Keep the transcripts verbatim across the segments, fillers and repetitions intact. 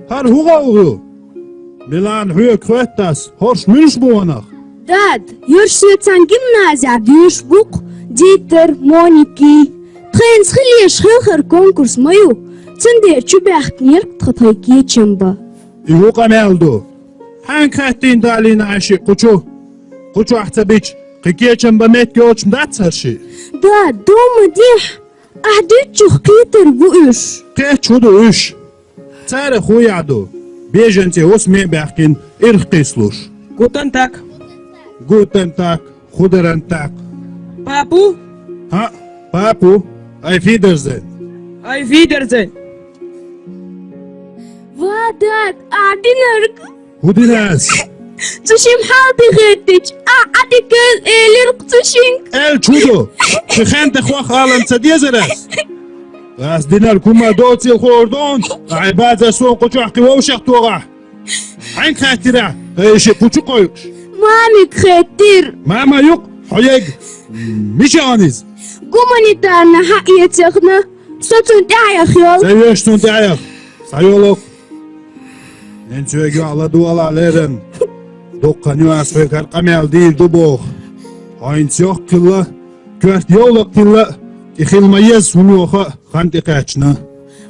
ХӀара хӀун гӀолла ю? Милана, хьоьга хоьтту ас, хӀорш муьлш бу хьанах? Дад, ерш соьцан гимназехь доьшуш бу-кх, Дитар, Моники. Тхайнца хила езаш хелхар конкурс ма ю, цундела чу баьхкинера-кх тхан тхайн кечам бан. И хӀун къамел ду? Хьаьнга хаьттина далийна Ӏайши кху чу? Кху чохь ца бича, кхин кечам бан меттиг йолчу дац хӀара шиъ? Дад, ду ма дехьа, ахь дуьйцучух кхетар бу уьш. Кхетча хӀун ду уьш? Цара хӀун яхь ду? Беженцийн хӀусаме а баьхкина, ирх кхийсалуш. Гутен так. Гутен так, хударан так. Папу? ХӀаъ, папу. Auf Wiedersehen. Auf Wiedersehen. Ва, дад, ахь динарг? ХӀун дина ас? Цу шимма хьал тӀехӀоьттича, ахь Ӏадика элира-кх цу шинга. Аьлча хӀун ду? Ши хенда хох алан ца дезара ас? Ас динарг хӀума доцийла хуур ду хьуна, ахь база суна кху чохь кхин вовшах тохахь. Хьаьнга хаьттира ахь, ай ши кху чу кхойкхуш? Мамига хаьттира. Мама ю-кх хьо ерг? Мичахь ю иза? Гуманитарна хьаэца яхна, со цунна тӀаьхьа яха йолу. Ца йоьшу цунна тӀаьхьа яха. Схьайолу-кх. ХӀинца хьоьга йоӀ ладогӀалахь леррина. Дуккха нюанс хьоьга хӀара къамел дийр ду боху. Хьо хӀинца йохка хилла, коьрта йовлакх тилла, и хила ма еза хӀума йоха а хан тӀекхаьчна.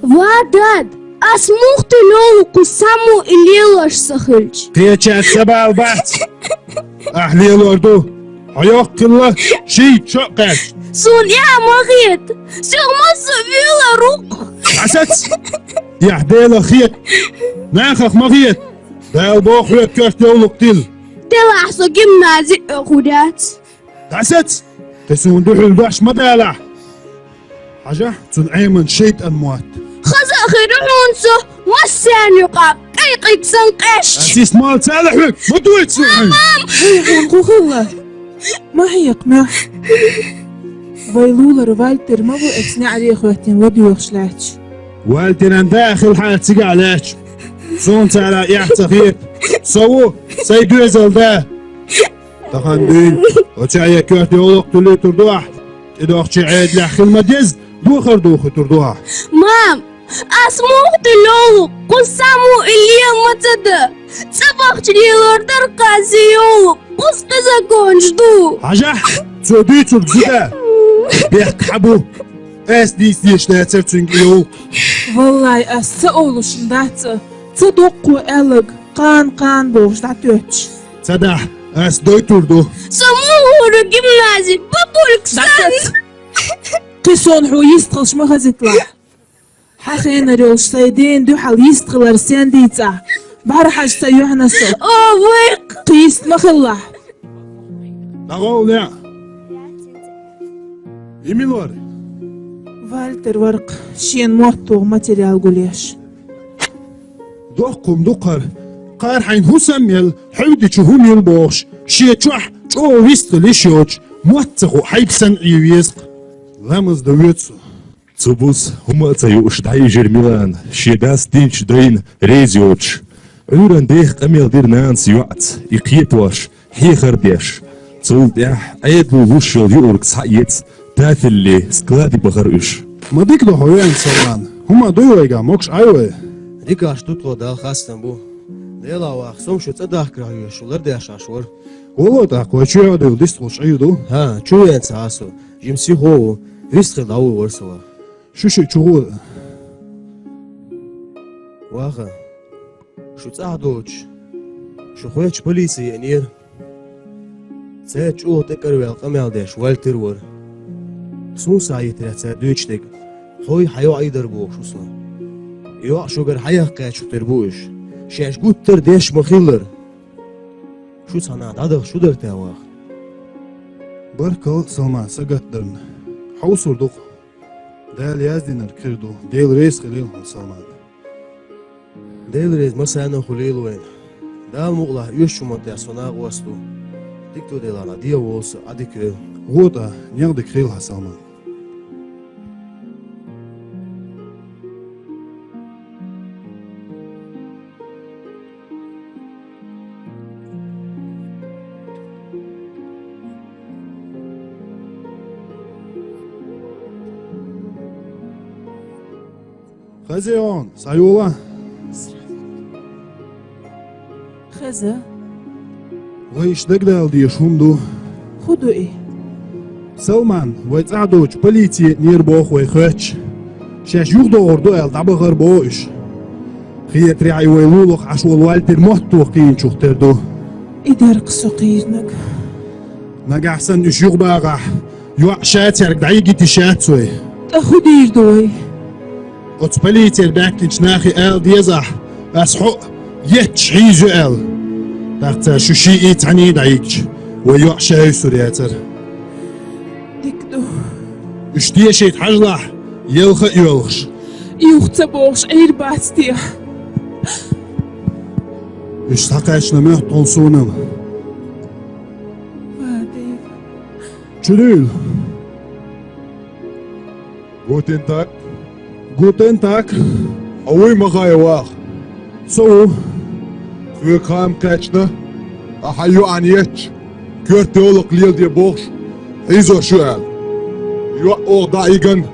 Ва дад, ас муха тилла йолу кху саму и лелош сан хилча? Кхечаьрца ца бала бац. Ахь лелор ду. Хьо йохка хилла, шийтта шо а кхаьчна. Суна эхь ма хета. Сох массо а вуьйлур ву-кх. ДӀасаца! Эхь Делах хета. Нахах ма хета. Дала боху хьоьга коьрта йовлакх тилла. Делахь со гимнази а оьхур яц. ДӀасаца! Кхин суна дуьхьал дош ма далахь! Хьажахь, цуьнан Ӏеман шайтӀан мотт. Хаза а хир ву хьуна со, массарна юкъахь кӀайкъиг сан къаьшча. Ас иштта мала ца аьлла хьоьга, ма дуьйцу хьуна! Мам! Хьуна хӀун хилла? Ма хьекха, мохь. Вай лулара Вальтер ма ву, эцу неӀаре хӀоьттина ладоьгӀуш лаьтташ. Вальтеран да хилахьара цигахь лаьтташ. Суна цара эхь ца хета. Со ву, сайн доьзал да. Тахана дуьйна оцу чӀагӀе коьрта йовлакх туьлуьйтур ду ахь. ТӀедогӀучийн Ӏедалехь хила ма деза, духар духуьйтур ду ахь. Мам, ас муха тилла йолу, кху саму и лела ма ца дан. ЦӀа бахча лелор дара кхазе йолу, кхуза кхин законаш ду. Хьажахь, цо дуьйцург зуда. Бехк хьан бу? Ас дийца дезаш дацара цуьнга и йовлакх. Валлай, ас ца олуш дац а, ца доккхо аьлларг кхана-кхана бохуш дӀатоьттуш. Ца дахь, ас дойтур ду. Со муха гӀур ю гимнази, бабулька санна? Кхин суна хьо йистхилча ма хазийталахь. Хьан хенара йолуш сайн ден дуьхьал йистхилар сен дийцахь, бӀаьрахьажа сан юьхьанца. О, вай! Кхин йист ма хилалахь. ДӀагӀовла, и мила вара? Вальтер вара-кх, шена мотт туху материал гулъеш. Доккха хӀума ду-кх хӀара. Кхара хьайна хӀусам а елла, хьуьвди чу хӀума йилла бохуш, шен чохь чӀогӀа вистхила йиш йоцуш, мотт ца хуу хьайба санна Ӏен веза-кх. Ламаз дан воьду со. Цу буса хӀума а ца юуш дӀайижира Милана, шен дас динчу дайна реза йоцуш. Ӏуьйранна деха къамел дира нанас йоӀца, и кхетош, хьехар а деш. Цул тӀаьхьа Ӏедало луш йолу юург схьаэца, тафелле складе бахара уьш. Ма дика ду хьо веана, Салман. ХӀума дуй вайгахь, могуш Ӏай вай? Дикаш ду тхо, Далла хастам бу. Делахь ваха, со-м шу цӀа дахкарехь йоьшу, лардеш Ӏаш вара. Вало тӀаккха, вай чу а дуьйла дистхуьлуш Ӏийр ду. ХӀан, чу веана ца Ӏа со, жимма сихо а ву, вистхила дӀавуллур вара со ваха. Шу шиъ чу гӀо. Ваха, шу цӀахь доцуш, шу хоьттуш полице еанера. Цаьрца чӀогӀа тӀекӀарваьлла къамел деш Вальтер вара. Суна схьаеттарехь цара дуьйцуш дерг, хьой хьан йоӀ а дар бохуш ву со. ЙоӀ шуьгара хьан яккха кхаьччух тера бу уьш? Шаьш гуттар а деш ма-хиллара. Шу цхьанхьа дӀадаха шу дара те ваха? Баркалла, Салман, сагатдарна. Хьовсур ду-кх. Дала яздинарг хир ду. Дела реза хуьлийла хьуна, Салман. Дела реза массарна а хуьлийла вайна. Дала мукъалахь, оьшучу хӀуманна тӀехь со накъост ву. Дика ду, Делахь, дӀадехьа волу со, Ӏа дика йойла. ГӀо тӀе, некъ дика хуьлийла хьан, Салман. Хазеон, схьайола. Хаза. Вай иштта дагадала дезаш хӀума ду. ХӀун ду и? Салман, вай цӀа доцчу полице нера боху вай хоьттуш. Шаьш юхадогӀур ду аьлла, дӀабахара боху уьш. Хетарехь, и вай лулахь Ӏаш волу Вальтер мотто кхийначух тера ду. И дара-кх со кхийринарг. Нагахь санна уьш юхабагӀахь, йоӀ ша цаьрга дӀайигийта йиш яц вай. ТӀаккха хӀун дийр ду вай? Оцу полицера баьхкинчу нахе ала дезахь, ас хьо а етташ хьийзайо аьлла. ТӀаккха цара шу шиъ а цхьаьний дӀайигча, вай йоӀ ша юьсур яцара. Дика ду. Уьш тешийта хьажалахь, елха а йоьлхуш. Юха ца бохуш Ӏийр бац те? Уьш схьакхаьчна моьтту хьуна суна-м. Ва Дела. Чу дуьйла. Гутен так. Гутен так. Хьо вуй, Махаев ваха? Со ву. Соьга хам кхаьчна, ахьа йоӀана етташ, коьрта йовлакх леладе бохуш, хьийзош ю аьлла. ЙоӀ оха дӀа а йигна,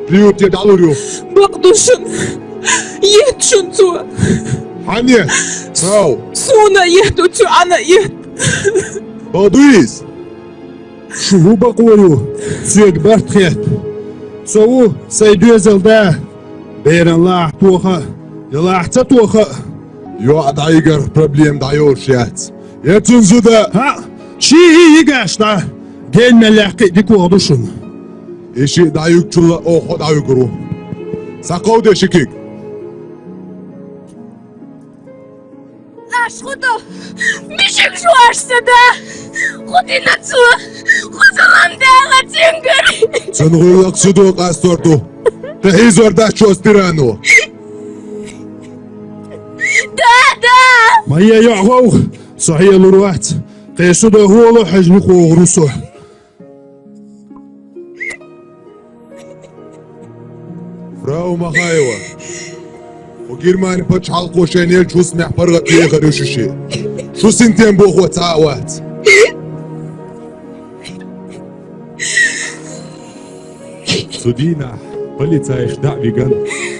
приюте дӀалур ю. Бакъ ду шуна. Етта шуна цо. Хьанна етта? Хьо. Суна етта, цу Ӏана етта. Бакъ ду иза? Шу хӀун бакъо ю? Соьга барт хетта. Со ву, сайн доьзал да. Беран лахьа тоха а, я лахьа ца тоха а. ЙоӀ дӀайигарх проблема дӀайолуш яц. Я цуьнан зуда. ХӀаъ, шиъ а йигаш дӀа. Генна мел яьккхи а дика ваха ду шуна. И шиъ дӀаюьгучул а оха хьо дӀавуьгур ву. Схьакховда ши куьг. Аш хӀун ду? Мичиг шу аш сан да? ХӀун дина цо? ХӀун зулам даьлла цуьнгара? Цуьнан гӀиллакх судо къастор ду. Тхан хьийзор дац шо оцу тирано. Да, да! Ма е йоӀ вовха, со хьелур вац. Кхин судо хӀола а хьаьжна юхавогӀур ву со. Фрау Махаева, хӀу Германи пачхьалкхо шайна еллачу хӀусамехь паргӀат дехар ю шу шиъ. Шу синтем бохо цхьа а вац. Цу дийнахь полицайш дӀа а виган,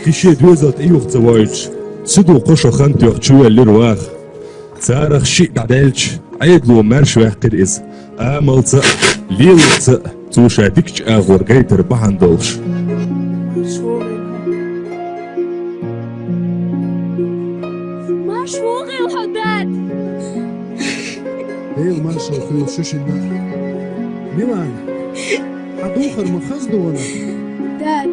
кхин шен доьзал тӀе юха ца войтуш, ца дукха шо хан тоьхна чувеллира ваха. Царах шиъ дӀадаьлча, Ӏедало маьрша ваьккхира иза, амалца а, лелаца а цо ша дикачу агӀор гайтар бахьана долуш. Марш вогӀийла хьо, дад! Дела маршалла хуьлда шу шинна а. Милана, хьан духар ма хаза ду ванах? Дад!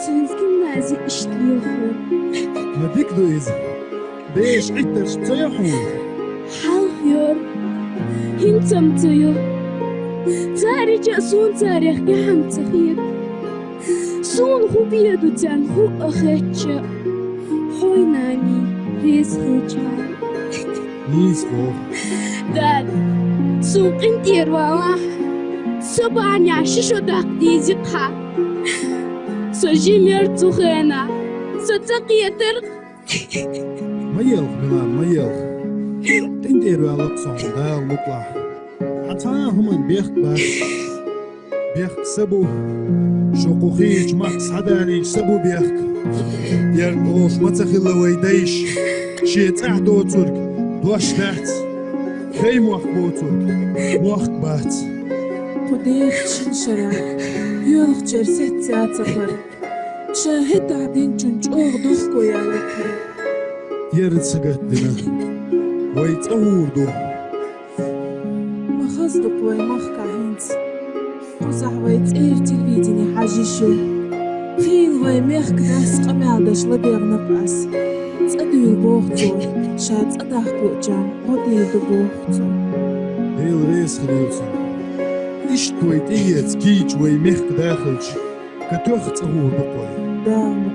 Цуьнца гимнази иштта лоьху. Ма дика ду иза. Бераш Ӏиттарш ца йо хьуна? Хьалха йора. ХӀинца-м ца йо. Царича а суна царех гахьам ца хета. Суна хӀун бен ду царна хӀуъа хетча а, хьой, наний, реза хилча а. Нийса боху. Дад, суна къинтӀера валахь, со бахьанехь ши шо даккха дезира хьан. Со жимера цу хенахь, со ца кхетара. Ма елха, Милана, ма елха. КъинтӀера ваьлла-кх со хьуна, Дала мукълахь. Хьан цхьа а хӀуманна бехк бац. Бехк сан бу. Шо кху хийрачу махка схьадалийча сан бу бехк. Дерг лоруш ма ца хилла вай дайша. Шен цӀахь доцург дош дац. Хей мохк боцург мохк бац. Кху дехачу шина шарахь йоьлхучара сецца ца хилар. Ша хӀетахь динчун чӀогӀа дохко яьлла кхара. Ерра сагатдина. Вай цӀа хӀур ду. Ма хаза ду-кх вай махкахь хӀинца. Кхузахь вай цӀера телевидене хьажа йиш ю. Хийла вай мехкан дас къамел деш ладегӀна-кх ас. ЦӀа дуьйла боху цо, ша цӀа дахкалучарна гӀо дийр ду боху цо. Дела реза хилийла цунна. Иштта вай тӀеэца кийча вай мехкан да хилча, катоьхна цӀа хӀур ду-кх вай. Да, ма